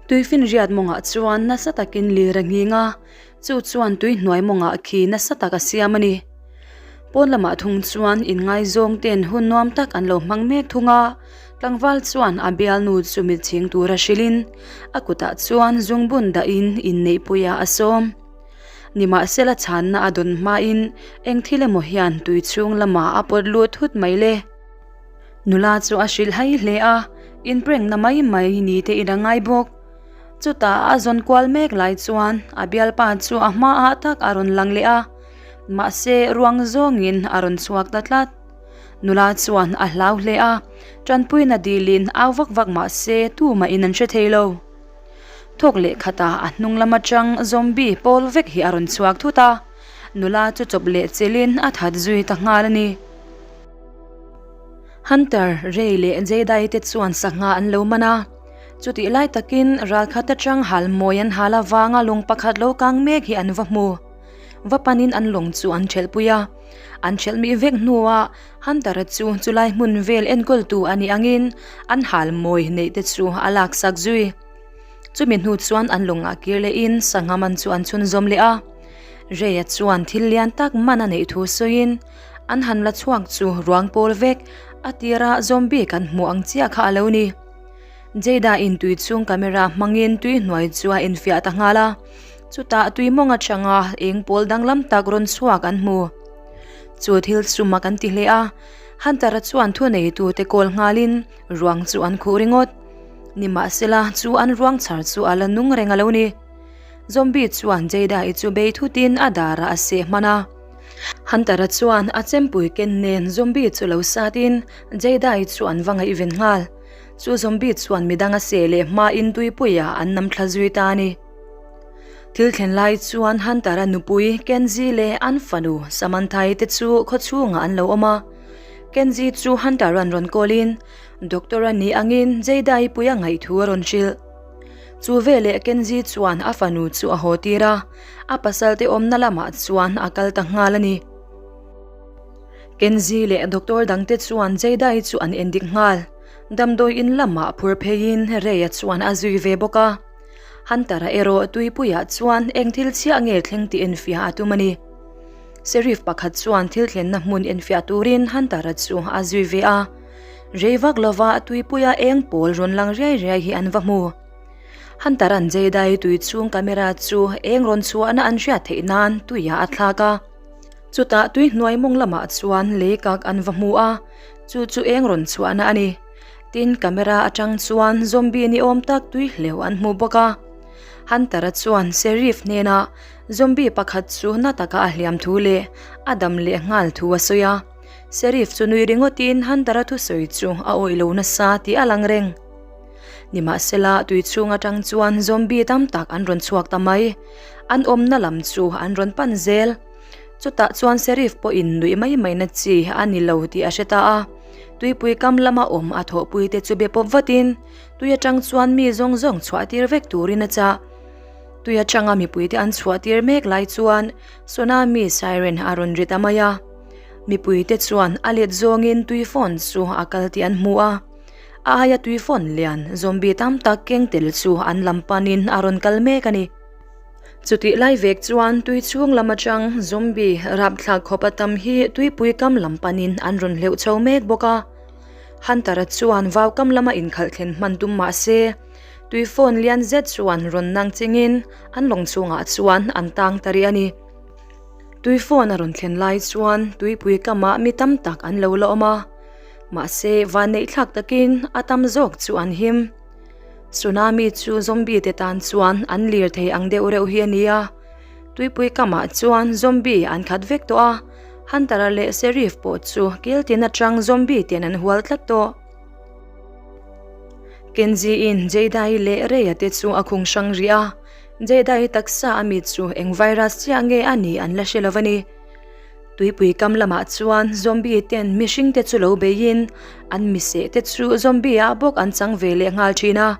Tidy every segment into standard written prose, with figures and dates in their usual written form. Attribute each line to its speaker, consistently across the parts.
Speaker 1: Tuifinriat mawngah chuan nasa takin lir a nghing a, chu chuan tui hnuai mawngah khi nasa tak a siam a ni. Pawn lamah thung chuan inngaizawng ten hun nuam tak an lo hmang mek thung a, tlangval chuan a bialnu chu mitchhing tura hrilhin a kutah chuan zungbun dahin inneihpuiah a sawm. Nimahsela chhanna a dawn hmain eng thil emaw hian tui chhung lamah a pawt lut thut mai le. Nula chu a hrilh hai hle a, inprengna mai mai ni te in a ngai bawk. Chutah a zawn kual mek lai chuan a bialpa chu a hmaah tak a rawn lang leh a, mahse ruang zawngin a rawn chhuak ta tlat. Nula chuan a hlau hle a, tanpuina dilin au vak vak mahse tumahin an hre thei lo. Thawk leh khatah a hnung lam atang zombie pawl vek hi a rawn chhuak thut a, nula chu chawp leh chilhin a that zui ta nghal a ni. Hunter, Ray leh Jedi te chuan sangha an lo man a, chutih lai takin ralkhat atang hal mawi an hal avanga lung pakhat lo kang mek hi an va hmu. Va panin an lawng chu an thelh pui a, an thelh mih vek hnuah Hunter-a chu chulai hmun vel enkawltu a nih angin an hal mawi neih te chu a laksak zui. Chumi hnu chuan an lawngah kir lehin sangha man chu an chhunzawm leh a. Ray-a chuan thil lian tak man a neih thu sawiin an han la chhuak chu ruang pawl vek a tira zombie kan hmuh ang chiah kha a lo ni. Jada-in tui chung camera hmangin tui hnuai chu a infiah ta nghal a, chutah tui mawng atanga eng pawl danglam tak rawn chhuak an hmu. Chu thil chu mak an ti hle a, Hunter-a chuan thuneitute kawl nghalin ruang chu an khuh ringawt. Nimahsela, chu an ruang chhar chu a la nung reng a lo ni. Zombie chuan Jada-i chu bei thutin a darah a seh hman a. Hunter-a chuan a chempui ken nen zombie chu lo satin Jada-i chu an va ngaihven nghal. Chu zombie chuan midang a seh leh hmain tuipuiah an nam thla zui ta a ni. Thil thlen lai chuan Hunter-a nupui Kenzie leh an fanu Samantha-i te chu khaw chhungah an lo awm a. Kenzie chu Hunter-a'n rawn call-in Doctor-a nih angin Jada-i pui a ngaih thu a rawn hrilh. Chu veleh Kenzie chuan a fanu chu a haw tir a, a pasal te awmna lamah chuan a kal ta nghal a ni. Kenzie leh doctor dangte chuan Jada-i chu an endik nghal. Damdawi in lamah phur pheiin Ray-a chuan a zui ve bawk a. Hunter-a erawh tuipuiah chuan eng thil chhiah nge thleng tih enfiah a tum a ni. Sheriff pakhat chuan thil thlenna hmun enfiah turin Hunter-a chu a zui ve a. Rei vak lova tuipuia eng pawl rawn lang riai riai hi an va hmu. Hunter-a'n Jedi tui chhung camera chu eng rawn chhuahna an hriat theih nan tuiah a thlak a. Chutah tui hnuai mawng lamah chuan lei kak an va hmu a, chu chu eng rawn chhuahna a ni. Tin, camera atang chuan zombie ni awm tak tui hleuh an hmu bawk a. Hunter-a chuan Sheriff hnenah zombie pakhat chu na taka a hliam thu leh a dam leh nghal thu a sawi a. Sheriff chu nui ringawtin Hunter-a thusawi chu a awih lo nasa tih a lang reng. Nimahsela, tui chhung atang chuan zombie tam tak an rawn chhuak ta mai. An awmna lam chu an rawn pan zel. Chutah chuan Sheriff pawhin nuih mai mai na chi a ni lo tih a hre ta a. Tuipui kam lama awm a thawhpui te chu be pawp vatin tui atang chuan mi zawng zawng chhuah tir vek turin a chah. Tui atanga mipuite an chhuah tir mek lai chuan tsunami siren a rawn ri ta mai a. Mipuite chuan a let zawngin tui phone chu a kal tih an hmu a. A aia tui phone lian zombie tam tak keng tel chu an lam panin a rawn kal mek a ni. Chutih lai vek chuan tui chhung lam atang zombie rapthlak khawp a tam hi tuipui kam lam panin an rawn hleuh chho mek bawk a. Hunter-a chuan vau kam lama inkhalh thlen hman tum mah se, tui phone lian zet chuan rawn nang chingin an lawng chhungah chuan an tang ta rih a ni. Tui phone a rawn thlen lai chuan tuipui kamah mi tam tak an lo la awm a, mahse vanneih thlak takin a tam zawk chu an him. Tsunami chu zombie te tan chuan an lir thei ang deuh reuh hi a ni a, tuipui kamah chuan zombie an khat vek tawh a, Hunter-a leh Sheriff pawh chu kil tin atang zombie ten an hual tlat tawh. Kenzie-in Jada-i leh Ray-a te chu a khung hrang rih a, Jada-i taksa a mi chu eng virus chiah nge a nih an la hre lo a ni. Tuipui kam lamah chuan zombie ten mihring te chu lo beiin an miseh te chu zombie ah bawk an chang ve leh nghal thin a.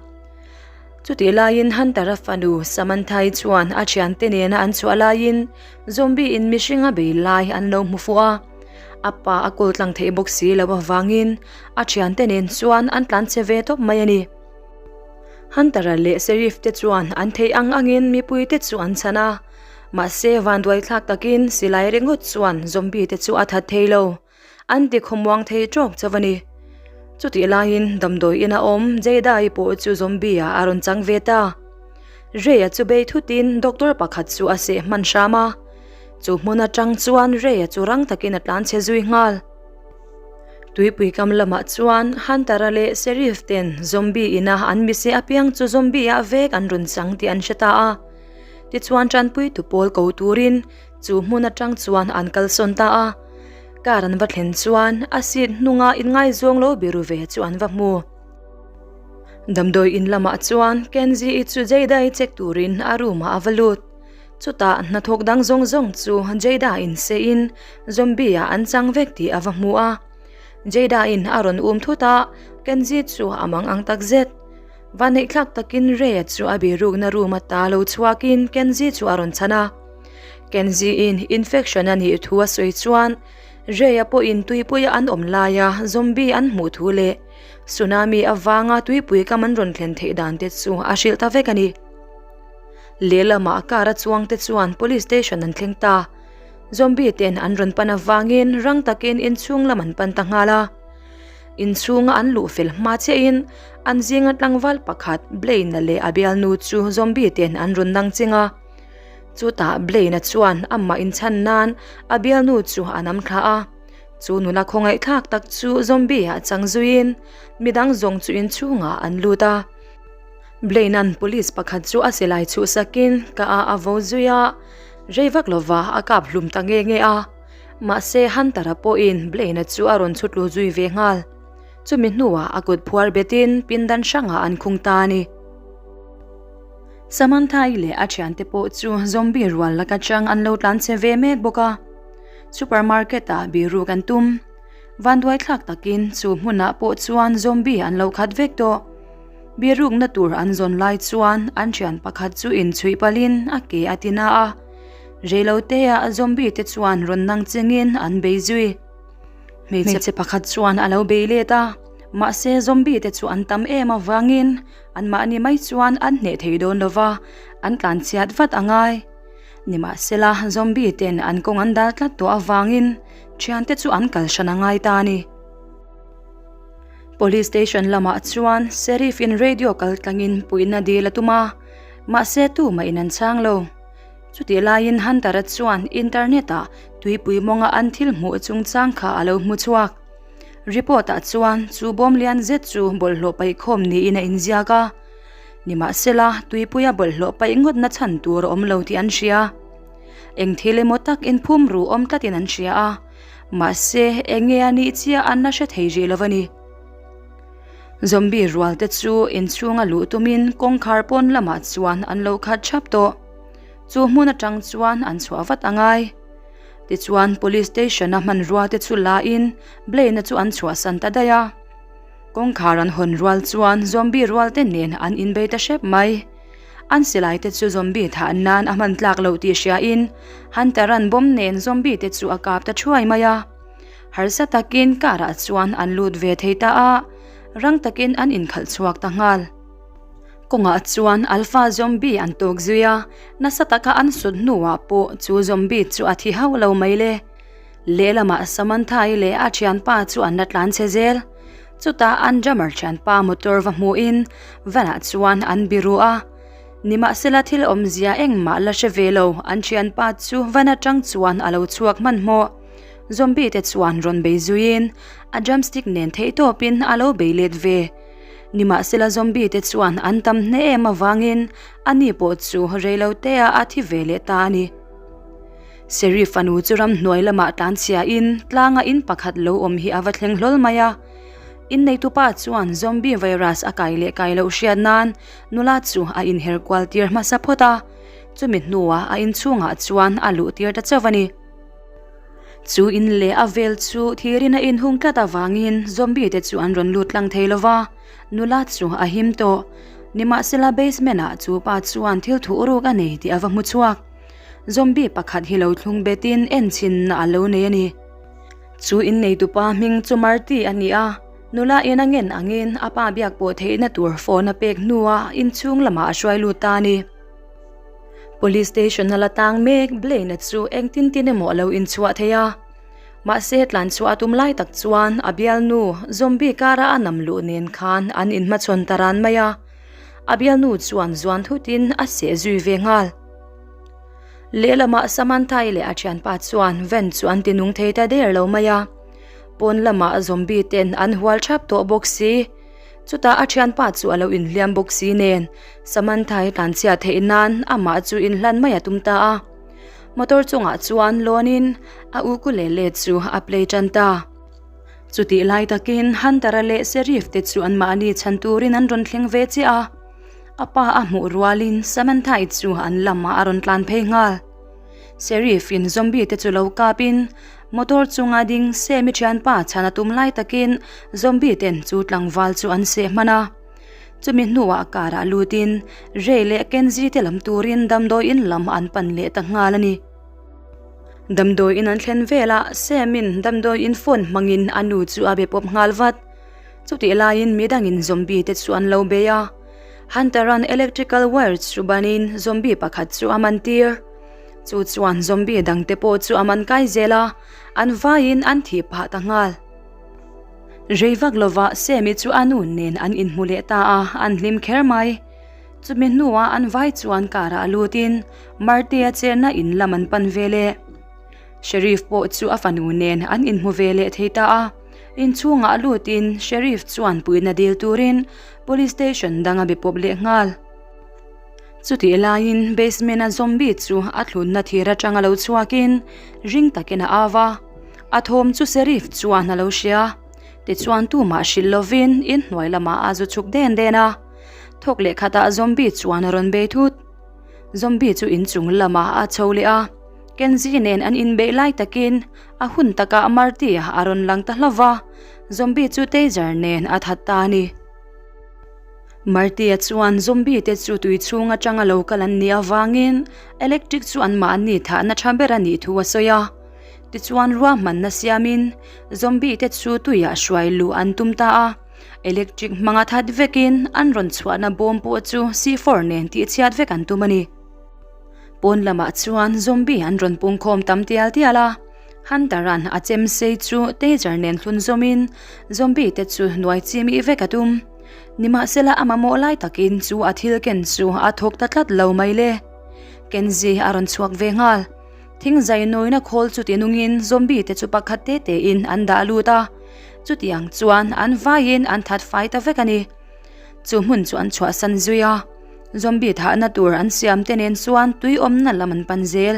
Speaker 1: Chutih laiin Hunter-a fanu Samantha-i chuan a thiante nena an chhuah laiin zombie in mihring a bei lai an lo hmu fuh a. A pa a kawl tlang theih bawk si lo avangin a thiante nen chuan an tlan che ve tawp mai a ni. Hunter-a leh Sheriff te chuan an theih ang angin mipui te chu an chhan a, mahse vanduaithlak takin silai ringawt chuan zombie te chu a that thei lo. An ti khawmuang thei tawk chauh a ni. Chutih laiin damdawi ina awm Jada-i pawh chu zombie-ah a rawn chang ve ta. Ray-a chu bei thutin doctor pakhat chu a seh hman hram a. Chu hmun atang chuan Ray-a chu rang takin a tlan chhe zui nghal. Tuipui kam lamah chuan Hunter-a leh Sheriff ten zombie ina an mise apiang chu zombie-ah vek an rawn chang tih an hre ta a. Tichuan tanpuitu pawl ko turin Chu hmun atang chuan an kalsawn ta a, car an va thlen chuan a seat hnunga inngaizawng lo biru ve chu an va hmu. Damdawi in lamah chuan Kenzie-i chu Jada-i check turin a room ah a va lut. Chutah hnathawk dang zawng zawng chu Jada-in seiin zombie-ah an chang vek tih a va hmu a. Jada-in a rawn um thut a, Kenzie chu a mang ang takzet. Vaneihthlak takin Ray-a chu a birukna room ata lo chhuakin Kenzie chu a rawn chhan a. Kenzie-in infection a nih thu a sawi chuan Ray-a pawhin tuipuia an awm laia zombie an hmuh thu leh tsunami avanga tuipui kam an rawn thlen theih dan te chu a hrilh ta vek a ni. Lehlamah car a chuang te chuan police station an thleng ta. Zombie ten an rawn pan avangin rang takin inchhung lam an pan ta nghal a. Inchhunga an luh fel hma chiahin an zinga tlangval pakhat Blaine-a leh a bialnu chu zombie ten an rawn nang ching a. Chutah Blaine-a chuan amah inchhan nan a bialnu chu a nam thla a. Chu nula khawngaihthlak tak chu zombie-ah chang zuiin midang zawng chu inchhungah an lut a. Blaine-a'n police pakhat chu a silai chhuhsakin ka a a vo zui a, rei vak lova a kap hlum ta nge nge a. Mahse Hunter-a pawhin Blaine-a chu a rawn chhutlu zui ve nghal. Chumi hnuah a kut phuar betin pindan hrangah an khung ta a ni. Samantha-i leh a thiante pawh chu zombie rual laka chang an lo tlan che ve mek bawk a. Supermarket-ah biruk an tum. Vanduaithlak takin chu hmunah pawh chuan zombie an lo khat vek tawh. Birukna tur an zawn lai chuan an thian pakhat chu inchhuih palhin a ke a ti na a. Reiloteah zombie te chuan rawn nang chengin an bei zui. Hmeichhe pakhat chuan a lo bei let a, mahse zombie te chu an tam em avangin anmahni mai chuan an hneh thei dawn lova, an tlanchhiat vat a ngai. Nimahsela zombie ten an kawng an dal tlat tawh avangin thiante chu an kal hran a ngai ta a ni. Police station lamah chuan Sheriff in radio kal tlangin puihna dil a tum a, mahse tumah in an chhang lo. Chutih laiin Hunter-a chuan internet ah tuipui mawnga an thil hmuh chungchang kha a lo hmu chhuak. Report ah chuan chu bawm lian zet chu bawlhhlawh paihkhawm niin a inziak a. Nimahsela tuipuia bawlhhlawh paih ngawtna chhan tur a awm lo tih an hria. Eng thil emaw tak inphum ru awm tlatin an hria a. Mahse, eng nge a nih chiah an la hre thei rih lo a ni. Zombie rual te chu inchhunga luh tumin kawngkhar pawn lamah chuan an lo khat thap tawh. Chu hmun atang chuan an chhuah vat a ngai. Tichuan, police station a hmanrua te chu la in Blaine-a chu an chhuahsan ta daih a. Kawngkhar an hawn rual chuan zombie rual te nen an inbei ta hrep mai. An silai te chu zombie thah nan a hman tlak loh tih hria in Hunter-a'n bomb nen zombie te chu a kap ta thuai mai a. Harsa takin car ah chuan an lut ve thei ta a, rang takin an inkhalh chhuak ta nghal. Kawngah chuan Alpha zombie an tawk zui a, nasa taka an sut hnuah pawh chu zombie chu a thi hauh lo mai le. Lehlamah Samantha-i leh a thianpa chu an la tlan che zel. Chutah an drummer thianpa motor va hmuhin van-ah chuan an biru a. Nimahsela thil awmzia engmah la hre ve lo, an thianpa chu van atang chuan a lo chhuak hmanhmawh. Zombie te chuan rawn bei zuiin a drumstick nen theihtawpin a lo bei let ve. Nimahsela zombie te chuan an tam hne em avangin ani pawh chu reiloteah a thi ve leh ta a ni. Sheriff fanu chu ramhnuai lamah tlanchhia in tlanga in pakhat lo awm hi a va thleng hlawl mai a. Inneitupa chuan zombie virus a kai leh kai loh hriat nan nula chu a inher kual tir hmasa phawt a, chumi hnuah a inchhungah chuan a luh tir ta chauh a ni. Chu in leh a vel chu thirin a inhung tlat avangin zombie te chu an rawn lut tlang thei lova, nula chu a him tawh. Nimahsela basement ah chu pa chuan thil thuh ruk a nei tih a va hmu chhuak. Zombie pakhat hi lo thlung betin en chhinna a lo nei a ni. Chu inneitupa hming chu Marty a ni a. Nula in a ngen angin a pa biak pawh theihna tur phone a pek hnuah inchhung lamah a hruai lut ta a ni. Police station a la tang mek Blaine-a chu engtin tin emaw a lo inchhuah thei a. Mahse tlanchhuah a tum lai tak chuan a bialnu zombie kara a nam luh nen khan an inhmachhawn ta ran mai a. A bialnu chuan zuan thutin a seh zui ve nghal. Lehlamah Samantha-i leh a thianpa chuan van chu an ti nung thei ta der lo mai a. Pawn lamah zombie ten an hual thap tawh bawk si. Chutah a thianpa chu a lo inhliam bawk si nen Samantha-i tlanchhiat theih nan amah chu inhlan mai a tum ta a. Motor chungah chuan lawnin a ukulele chu a play tan ta. Chutih lai takin Hunter-a leh Sheriff te chu anmahni chhan turin an rawn thleng ve chiah a. A pa a hmuh rualin Samantha-i chu an lamah a rawn tlan phei nghal. Sheriff in zombie te chu lo kapin motor chunga ding Sammy thianpa chhan a tum lai takin zombie ten chu tlangval chu an seh hman a. Chumi hnuah car ah lutin Ray leh Kenzie te lam turin damdawi in lam an pan leh ta nghal a ni. Damdawi in an thlen velah Sam in damdawi in phone hmangin a nu chu a be pawp nghal vat. Chutih laiin midangin zombie te chu an lo bei a. Hunter-a'n electrical wire chu banin zombie pakhat chu a man tir. Chu chuan zombie dangte pawh chu a man kai zel a, an vaiin an thih phah ta nghal. Rei vak lovah Sammy chu a nu nen an inhmu leh ta a, an hlim kher mai. Chumi hnuah an vai chuan car-ah lutin Marty-a chenna in lam an pan ve leh. Sheriff pawh chu a fanu nen an inhmu ve leh thei ta a. Inchhungah lutin Sheriff chuan puihna dil turin Police Station dang a be pawp leh nghal. Chutih laiin basement a zombie chu a thlunna thir atanga lo chhuakin ring takin a au a. A thawm chu Sheriff chuan a lo hria. Tichuan tumah hrilh lovin inhnuai lamah a zu chhuk den den a. Thawk leh khatah zombie chuan a rawn bei thut. Zombie chu inchung lamah a chho leh a, Kenzie nen an inbeih lai takin a hun takah Marty a rawn lang ta hlauh va, Zombie chu taser nen a that ta a ni. Marty-a chuan Zombie te chu tui chhung atanga lo kal an nih avangin electric chu anmahni thahna tha ber a nih thu a sawi a. Tichuan ruahmanna siamin Zombie te chu tuiah hruai luh an tum ta a. Electric hmanga that vekin an rawn chhuahna bawm pawh chu C4 nen tihchhiat vek an tum a ni. Pawn lamah chuan zombie an rawn pungkhawm tam tial tial a, Hunter-a'n a chem sei chu taser nen thlun zawmin zombie te chu hnuai chi mih vek a tum. Nimahsela a mamawh lai takin chu a thil ken chu a thawk ta tlat lo mai le. Kenzie a rawn chhuak ve nghal. Thing zai nawina khawl chu ti nungin zombie te chu pakhat te tein an dah lut a, chutiang chuan an vaiin an that fai ta vek a ni. Chu hmun chu an chhuahsan zui a, zombie thahna tur an siam te nen chuan tui awmna lam an pan zel.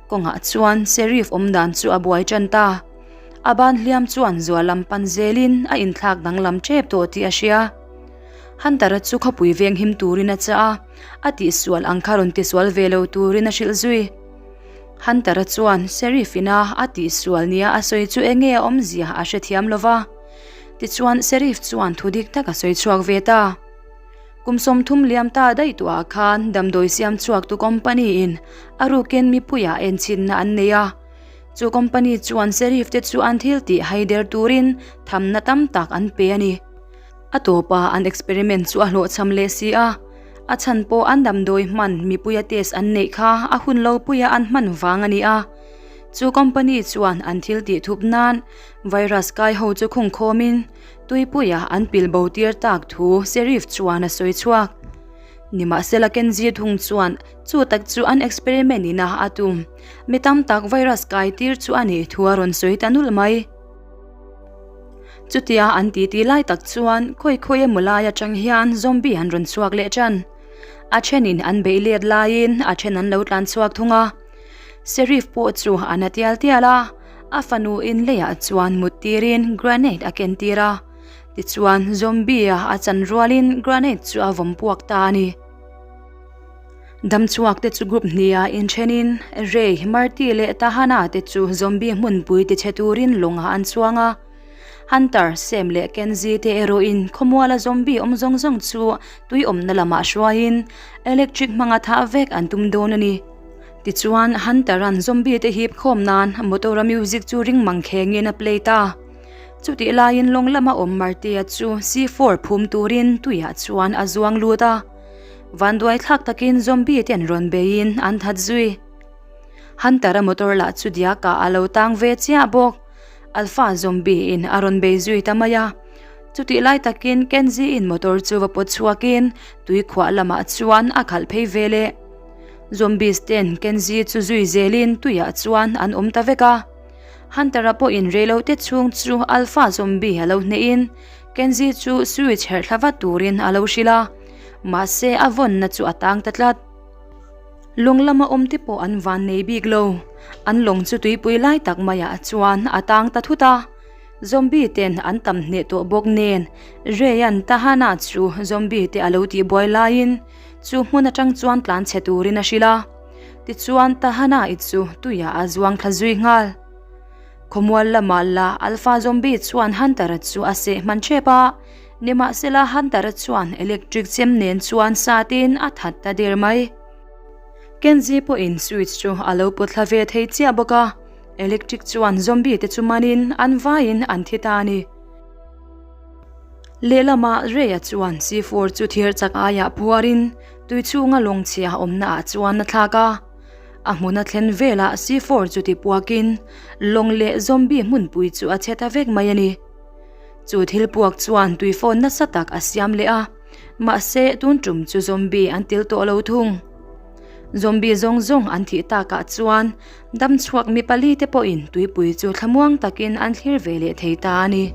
Speaker 1: Kawngah chuan Sheriff awm dan chu a buai tan ta. A ban hliam chuan zual lam pan zelin a inthlak danglam tep tawh tih a hria. Hunter-a chu khawpui veng him turin a chah a, a tihsual ang kha rawn tisual ve lo turin a hrilh zui. Hunter-a chuan Sheriff ina a tihsual nia a sawi chu enge a awmzia a hrethiam lo va. Tichuan Sheriff chuan thu dik tak a sawi chhuak ve ta. Kum 30 liam ta daih tuah khan damdawi siam chhuaktu company in a rukin mipuiah enchinna an nei a. Chu company chuan Sheriff te chu an thil tih haider turin thamna tam tak an pe a ni. A tawpa an experiment chu a hlawhchham leh si a, a chhan pawh an damdawi hman mipuia test an neih kha a hun lo puia an hman vang a ni a. Chu company chuan an thil tih thup nan virus kai ho chu khung khawmin tuipuia an pil bo tir tak thu Sheriff chuan a sawi chhuak. Nimahsela Kenzie thung chuan chu tak chu an experiment ina a tum mi tam tak virus kai tir chu a nih thu a rawn sawi ta nulh mai. Chutia an titi lai tak chuan khawi khawi emaw lai atang hian zombie an rawn chhuak leh tan. A thenin an beih let laiin a then an lo tlan chhuak thung a. Sheriff pawh chu a na tial tial a, a fanu in leiah chuan mut tirin granade a ken tir a. Tichuan zombie a a chan rualin granade chu a vawm puak ta a ni. Damchhuak te chu group hniha inthenin Ray, Marty leh Tahana te chu zombie hmunpui tichhe turin lawngah an chuang a. Hunter, Sam leh Kenzie te erawhin khawmuala zombie awm zawng zawng chu tui awmna lamah hruaiin electric hmanga thah vek an tum dawn a ni. Tichuan, Hunter-a'n zombie te hip khawm nan motor-a music chu ring mang khengin a play ta. Chutih laiin lawng lama awm Martea chu C4 phum turin tuiah chuan a zuang lut a. Vanduai thlak takin zombie ten rawn beiin an that zui. Hunter-a motor lah chu diakah a lo tang ve chiah bawk. Alpha zombie in a rawn bei zui ta mai a. Chutih lai takin Kenzie in motor chu va pawt chhuakin tui khuah lamah chuan a khalh phei ve leh. Zombies ten Kenzie chu zui zelin tuiah chuan an awm ta vek a. Hunter-a pawhin reilote chhung chu Alpha zombie a lo hnehin Kenzie chu switch herh thla vat turin a lo hrilh a. Mahse a vawnna chu a tang ta tlat. Lawng lama awm te pawh an van nei bik lo. An lawng chu tuipui lai tak maiah chuan a tang ta thut a. Zombie ten an tam hneh tawh bawk nen Ray-a'n Tahana chu zombie te a lo tih buai laiin chu hmun atang chuan tlan chhe turin a hrilh a. Tichuan Tahana-i chu tuiah a zuang thla zui nghal. Khawmual lamah la Alpha zombie chuan Hunter-a chu a seh hman ṭhep a. Nimahsela Hunter-a chuan electric chem nen chuan satin a that ta der mai. Kenzie pawhin switch chu a lo pawt thla ve thei chiah bawk a. Electric chuan zombie te chu manin an vaiin an thi ta a ni. Lehlamah Ray-a chuan C4 chu thir chak aiah phuarin tui chhunga lawng chhia awmna ah chuan a thlak a. A hmun a thlen velah C4 chu ti puakin lawng leh zombie hmunpui chu a chhe ta vek mai a ni. Chu thil puak chuan tui fawn nasa tak a siam leh a, mahse tun tum chu zombie an tel tawh lo thung. Zombie zawng zawng an thih takah chuan dam chhuak mi pali te pawhin tuipui chu thlamuang takin an thlir ve leh thei ta a ni.